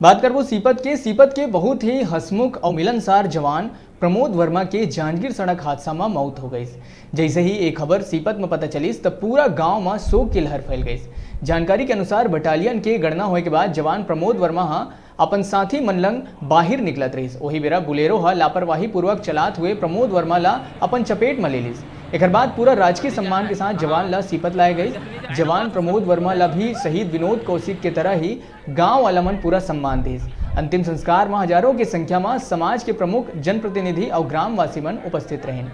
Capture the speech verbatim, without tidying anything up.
बात करबो सीपत के। सीपत के बहुत ही हंसमुख अउ मिलनसार जवान प्रमोद वर्मा के जांजगीर सड़क हादसा म मौत हो गइस। जइसे ही ये खबर सीपत म पता चलिस, त पूरा गांव म शोक के लहर फैल गइस। जानकारी के अनुसार, बटालियन के गणना होए के बाद जवान प्रमोद वर्मा ह अपन साथी मन लंग बाहिर निकलत रहिस। ओही बेरा बुलेरो ह लापरवाही पूर्वक चलात हुए प्रमोद वर्मा ला अपन चपेट म ले लिस। एकर बाद पूरा राजकीय सम्मान के साथ जवान ला सीपत लाए गइस। जवान प्रमोद वर्मा ला भी शहीद विनोद कौशिक के तरह ही गांव वाला मन पूरा सम्मान दिस। अंतिम संस्कार म हजारों के संख्या म समाज के प्रमुख, जनप्रतिनिधि अउ ग्रामवासी मन उपस्थित रहिन।